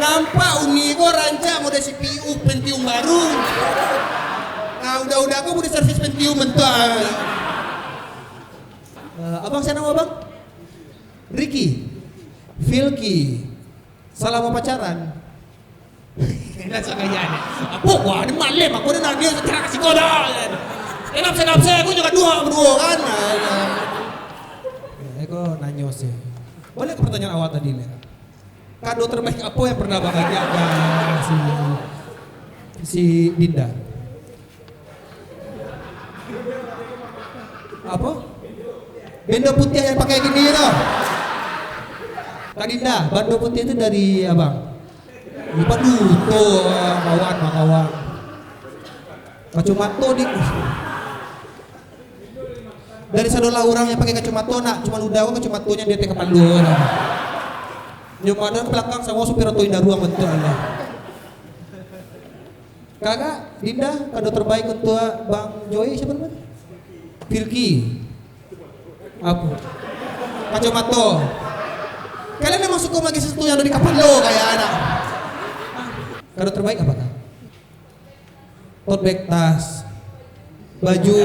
Nampak Uni ko rancak model C P U Pentium baru. Nah, udah-udah ko udah servis Pentium bentuk. Eh, abang siapa nama abang? Ricky. Filky. Salah mau pacaran. Langsung aja ni. Apa gua ni malam aku ni nak dia sekarang kasih kau dah. Kenapa saya saya aku juga dua berdua kan. Eh, kau nanyo sih. Balik ke pertanyaan awal tadi ni. Kado terbaik apa yang pernah Bang Agi akan si, si Dinda? Apa? Bendo putih yang pakai gini tu. Kak Dinda, bando putih tu dari abang. Lupa duto, kawan, kawan. Kacamata di Dari sadolah urang yang pakai kacamato, nak, cuma udah ko kacamatonyo di ateh kapalo. Nyo pandang ka balakang samo supir oto Indaruang bantuak lah. Kakak, Dinda, kado terbaik untuk Bang Joy, siapa namanya? Filky. Apa? Kacamato. Kalian memang suka pakai sesuatu yang ada di kapalo, kayak anak. Kado terbaik apa, Kak? Tote bag, tas, baju.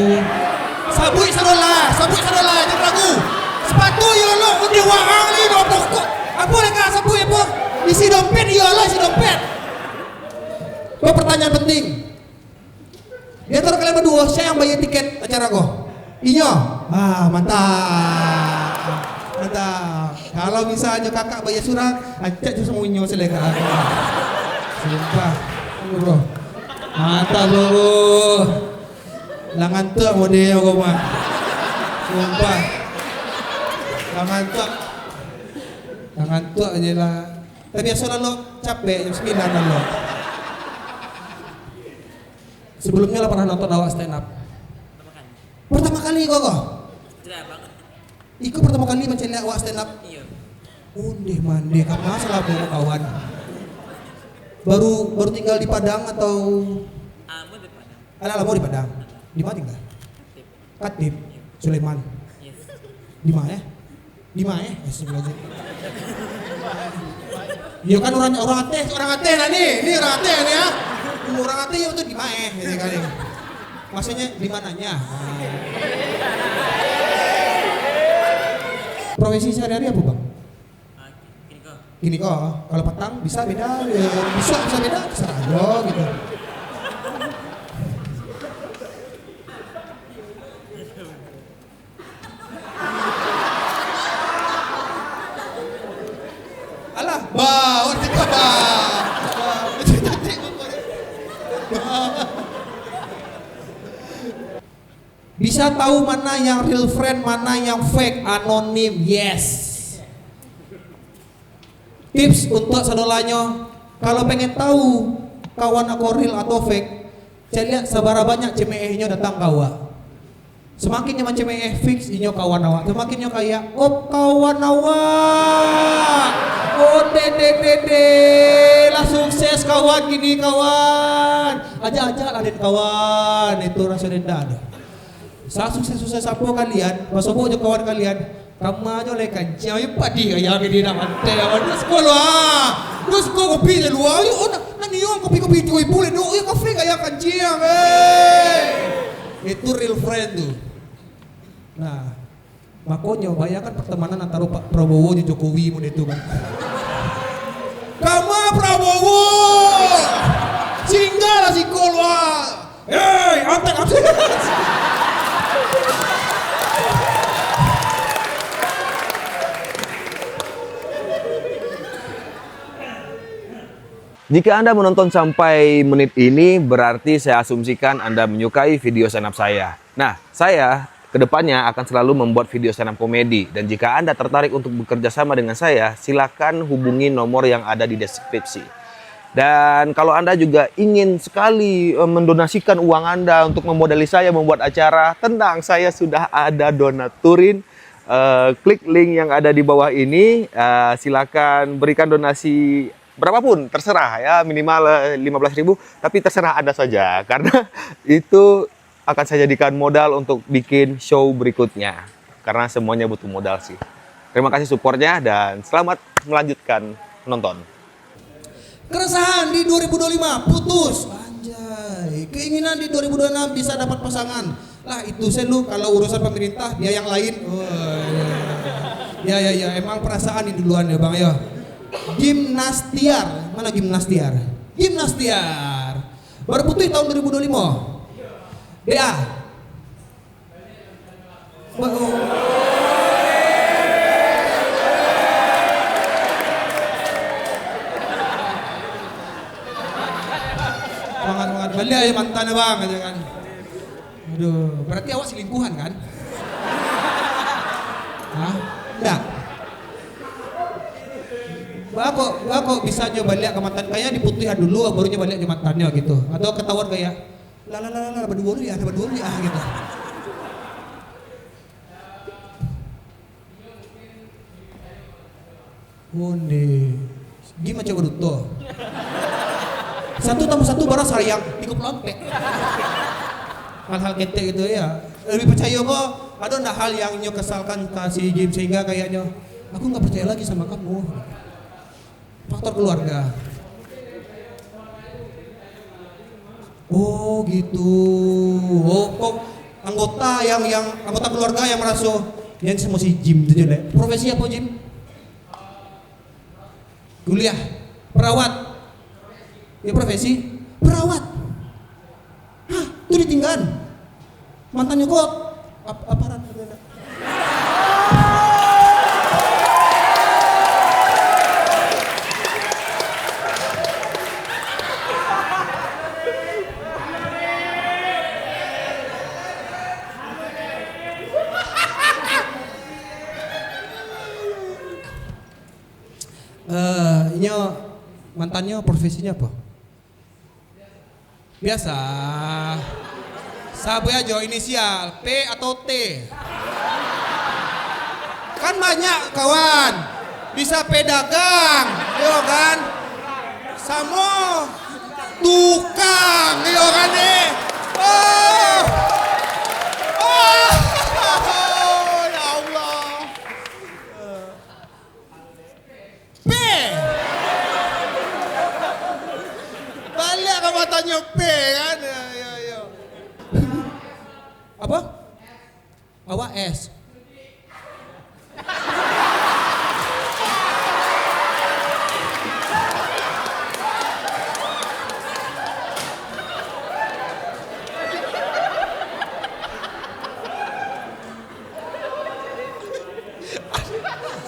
Sabuik sadolah, sabuik sadolah, jangan ragu. Sepatu, iyo lo, undi warang ni, bawa pokok. Apa leka sabuik, apa? Isi dompet, iyo lo, isi dompet. Ko pertanyaan penting. Di antara kalian baduo, sia yang bayar tiket acara ko? Inyo. Ah, mantap. Mantap. Kalau misalnyo kakak bayia surang, acak jo samo inyo seleka. Sumpah. Bro. Mantap, bro. Lah ngantuak mode ko mah. Sumpah. Lah ngantuak. Lah ngantuak je lah. Tapi biaso lah lo capek jam sambilan lah lo. Sebelumnyo lah pernah nonton awak stand up? Pertama kali ko ko? Iko pertama kali mancaliak awak stand up? Iyo. Ondeh mandeh, ka ma salamo ko kawan? Baru, baru tinggal di Padang atau? Alah, lamo di Padang. Di ma tinggal? Katip. Sulaiman. Di ma, eh? Di ma, eh? Astagfirullahaladzim. Iyo kan urang, urang Ateh, urang Ateh lah ni. Ni urang Ateh ni, ah. Urang Ateh iyo tu di ma, eh? Jadi kali. Maksudnyo di mananya? Ah. Profesi sehari-hari apo, Bang? Kini ko, kalau patang bisa beda, eh, bisa, bisa beda, terserah lo gitu. Alah, bah, orang cakap, bah. Bah. Bisa tahu mana yang real friend, mana yang fake, anonim, yes. Tips untuk sadolanyo, kalau pengen tahu kawan ako real atau fake, caliak sabara banyak cemeehnyo datang ka awak. Samakin nyo mancemeeh, fix inyo kawan awak. Samakin nyo kayak, "Oh, kawan awak. Oh, dede, dede. Lah sukses kawan, kini kawan. Ajak-ajak lah den kawan." Itu raso denda tu. Sasukses-sukses apo kalian, basobok jo kawan kalian, ka ma nyo lai kancing, ayo padi gaya gini nak mantai, awan nak sekolah, nak sekolah kopi di lua, ayo, oh, nak, nak niang kopi-kopi tujuh ribu lai, dok, ayo kafe gaya kancing, eh. Itu real friend tu. Nah, makonyo bayangkan pertemanan antara Pak Prabowo jo Jokowi model tu kan. Ka ma Prabowo, singgahlah siko lua. Hei, angkat, angkat. Jika Anda menonton sampai menit ini, berarti saya asumsikan Anda menyukai video stand up saya. Nah, saya kedepannya akan selalu membuat video stand up komedi. Dan jika Anda tertarik untuk bekerja sama dengan saya, silakan hubungi nomor yang ada di deskripsi. Dan kalau Anda juga ingin sekali, eh, mendonasikan uang Anda untuk memodali saya membuat acara, tenang, saya sudah ada donaturin. Eh, klik link yang ada di bawah ini, eh, silakan berikan donasi berapapun, terserah ya, minimal, eh, lima belas ribu, tapi terserah Anda saja, karena itu akan saya jadikan modal untuk bikin show berikutnya, karena semuanya butuh modal sih. Terima kasih supportnya dan selamat melanjutkan menonton. Keresahan di dua ribu dua puluh lima, putus. Anjay, keinginan di dua ribu dua puluh enam bisa dapat pasangan. Lah, itu sih lu, kalau urusan pemerintah, dia yang lain. Oh, iya. Ya, ya, ya, emang perasaan di duluan ya, Bang, ya. Gimnastiar, mana Gimnastiar? Gimnastiar. Baru putus tahun dua ribu dua puluh lima. B A. Ba-, oh. Semangat, semangat. Baliak aja mantan, Bang, aja kan. Aduh, berarti awak selingkuhan, kan? Hah? Ndak. Ba kok, ba kok bisa nyo baliak ka mantan? Kayaknya diputuihan dulu, baru nyo baliak jo mantannyo gitu. Atau ketahuan kayak, "Lah, lah, lah, lah, lah, baduo dulu ya, baduo dulu ya," gitu. Onde. Gi macam baduto. Satu tambah satu bara sayang, tigo puluah ampek. Hal-hal ketek gitu ya. Lebih percaya kok, ada ndak hal yang nyo kesalkan ka si Jim sehingga kayaknya, "Aku nggak percaya lagi sama kamu." Faktor keluarga. Oh, gitu. Oh, kok anggota yang, yang anggota keluarga yang meraso, "Yang sama si Jim tu je, Lek." Profesi apa, Jim? Kuliah. Perawat. Ya, profesi. Perawat. Hah, tu ditinggal. Mantannyo kok ap-, aparat. Eh, inyo, mantannyo profesinyo apo? Biasa. Sabuik ajo inisial, P atau T. Kan banyak kawan. Bisa pedagang, yo kan? Samo tukang, yo kan, eh? Oh. Oh. Ya Allah. P. Baliak ka batanyo P, kan? Yo, yo, yo. Apo? Awak S.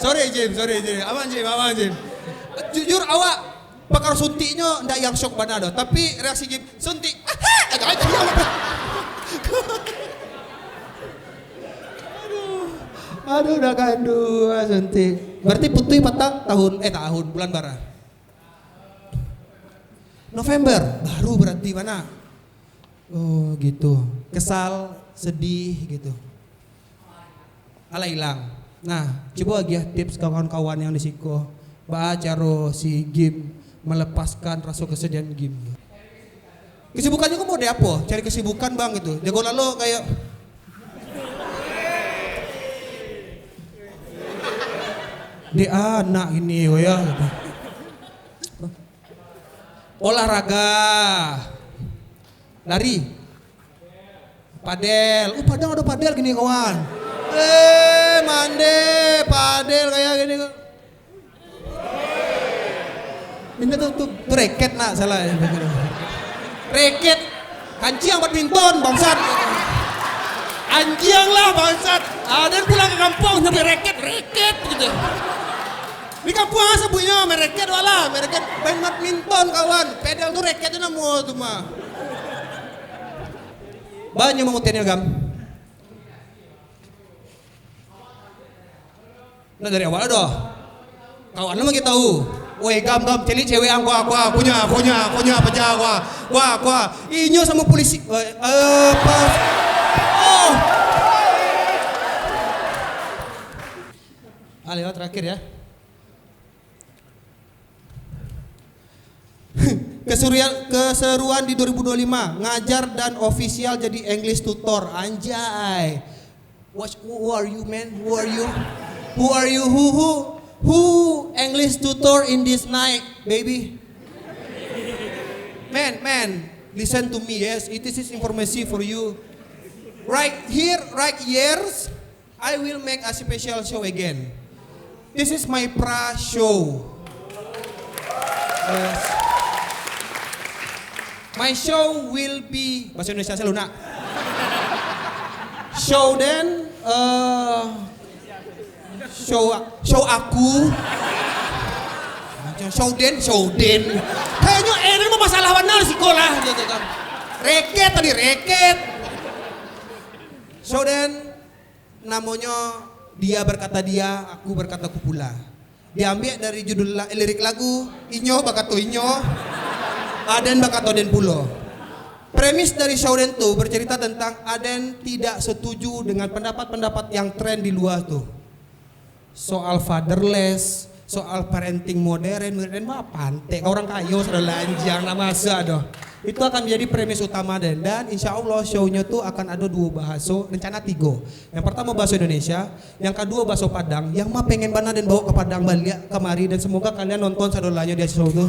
Sorry, Jim, sorry, Jim. Aman, Jim, aman, Jim. Jujur, awak pakaro suntiknyo ndak yang syok bana doh. Tapi reaksi Jim, suntik. Agak aja dia. Aduh. Aduh, dah kandu, ah, suntik. Berarti putuih patang tahun, eh, tahun, bulan bara? November, baru berarti bana. Oh, gitu. Kesal, sedih, gitu. Alah ilang. Nah, cubo agiah tips kawan-kawan yang di siko, baa caro si Gim melepaskan raso kesedihan Gim. Kesibukannyo ko model apo? Cari kesibukan, Bang, gitu. Jago lalo kayak, "Dek anak ini, yo, ya," gitu. Olahraga. Lari. Padel. Uh, Padang ado padel gini, kawan. Eh, mande, padel kayak gini. Ini tuh, tuh, tuh reket nak, salah ya. Reket. Kancing badminton, bangsat. Anjing lah, bangsat. Ada pulang ke kampung sampai reket, reket gitu. Di kampung ah, sebutnya mereket wala, mereket main badminton, kawan. Padel tu reket tu namo tu mah. Banyak mangutihnya, Gam. Nah, dari awal dah. Kawan lu lagi tahu. Woi, Gam, Gam, cari cewek ang, gua, gua, punya, punya, punya, pecah, gua, gua, gua. Inyo sama polisi. Eh, eh, pas. Oh. Ah, lewat terakhir ya. Keseruan, keseruan di dua ribu dua puluh lima, ngajar dan official jadi English tutor. Anjay. What, who are you, man? Who are you? Who are you? Who, who, who English tutor in this night, baby? Man, man, listen to me, yes. It is informasi for you. Right here, right here. I will make a special show again. This is my pra show. Yes. My show will be, bahasa Indonesia selalu nak. Show den, eh, show, show aku. Macam show den, show den. Kayaknya eh, ini mah masalah benar sikolah gitu kan. Reket tadi, reket. Show den, namonyo Dia Berkata Dia, Aku Berkataku Pula. Diambiak dari judul la-, lirik lagu, Inyo Bakato Inyo, Aden Bakato Den Pulo. Premis dari show den tu bercerita tentang Aden tidak setuju dengan pendapat-pendapat yang tren di luar tu. Soal fatherless, soal parenting modern, modern mah pantek, orang kayo sudah lanjang nak masak doh. Itu akan menjadi premis utama den. Dan insya Allah show-nyo tu akan ada dua bahaso, rencana tiga. Yang pertama bahasa Indonesia, yang kedua bahasa Padang, yang mah pengen bana den bawa ke Padang baliak kamari, dan semoga kalian nonton sadolanyo di show tu.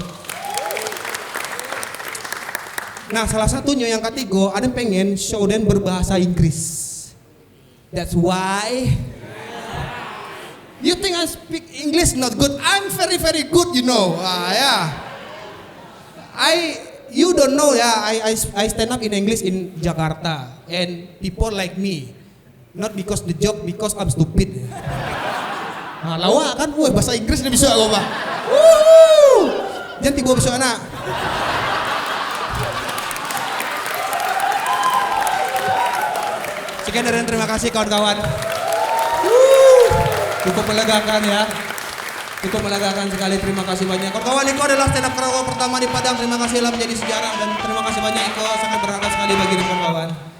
Nah, salah satunya yang ketiga, ada pengen show den berbahasa Inggris. That's why you think I speak English not good. I'm very, very good, you know. Ah, yeah. I, you don't know, yeah. I, I, I stand up in English in Jakarta, and people like me. Not because the joke, because I'm stupid. Nah, lawak kan? Wah, bahasa Inggris ni bisa aku, Pak. Wuh! Jangan tiba besok anak. Sekian dari terima kasih kawan-kawan. Wuh! Cukup melegakan ya. Cukup melegakan sekali, terima kasih banyak. Kawan-kawan, iko adalah stand up karaoke pertama di Padang. Terima kasih lah menjadi sejarah dan terima kasih banyak, iko sangat berharga sekali bagi kawan-kawan.